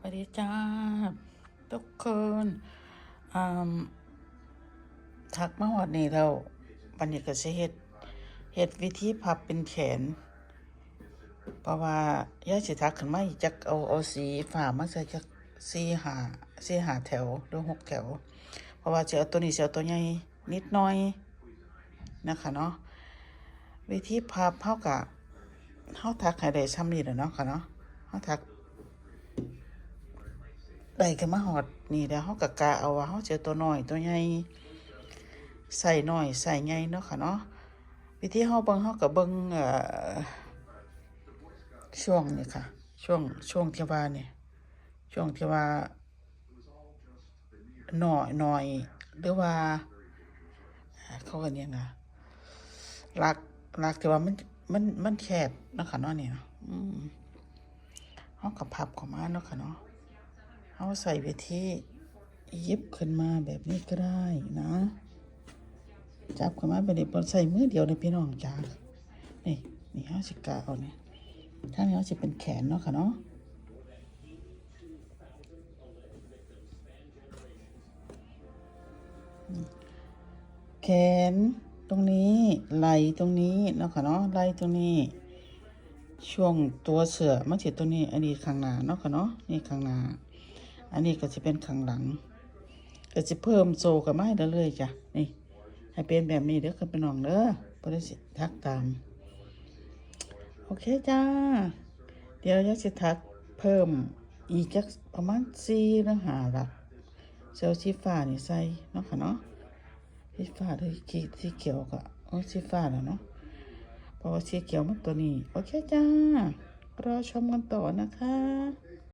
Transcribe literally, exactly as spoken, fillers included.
วัสดีจ้า ทุกคน อ่า ทักมาฮอดนี่แล้ว บัดนี้ก็สิเฮ็ด เฮ็ดวิธีพับเป็นแขน เพราะว่ายายสิทักขึ้นมาอีกจัก เอา เอาสีฟ้ามาใส่จักสี่ห้า สี่ห้าแถว หรือหกแถว เพราะว่าสิเอาตัวนี้ สิเอาตัวใหญ่นิดหน่อยนะคะเนาะ วิธีพับ เฮากะ เฮาทักให้ได้ส่ำนี้แหละเนาะค่ะเนาะ เฮาทัก ได้ขึ้นมาฮอดนี่แล้ว เฮากะกะเอาว่าเฮาสิเอาตัวน้อยตัวใหญ่ ไซส์น้อยไซส์ใหญ่เนาะค่ะเนาะ วิธีเฮาเบิ่ง เฮากะเบิ่ง เอ่อ ช่วงนี้ค่ะ ช่วง ช่วงที่ว่านี่ ช่วงที่ว่า น้อย น้อย หรือว่า เขาเอิ้นหยังล่ะ หลัก หลักที่ว่ามัน มัน มันแคบเนาะค่ะเนาะ นี่เนาะ อืม เฮากะพับเข้ามาเนาะค่ะเนาะ เฮาใส่วิธีหยิบขึ้นมาแบบนี้ก็ได้นะ จับขึ้นมาแบบนี้ บ่ใส่มือเดียวเลยพี่น้องจ๋า นี่ นี่เฮาสิกะเอานี่ ทางนี้เฮาสิเป็นแขนเนาะค่ะเนาะ แขนตรงนี้ ไหล่ตรงนี้เนาะค่ะเนาะ ไหล่ตรงนี้ ช่วงตัวเสื้อมันสิตรงนี้ อันนี้ข้างหน้าเนาะค่ะเนาะ นี่ข้างหน้า อันนี้ก็สิเป็นข้างหลัง ก็สิเพิ่มโซ่เข้ามาให้เรื่อยๆจ้ะ นี่ ให้เป็นแบบนี้เด้อค่ะพี่น้องเด้อ บ่ได้สิทักตาม โอเคจ้า เดี๋ยวยายสิทักเพิ่มอีกจักประมาณสี่หรือห้าหลัก สิเอาสีฟ้านี่ใส่เนาะค่ะเนาะ สีฟ้าหรือสี สีเขียวก็ โอ้ สีฟ้าแล้วเนาะ เพราะว่าสีเขียวมันตัวนี้ โอเคจ้า รอชมกันต่อนะคะ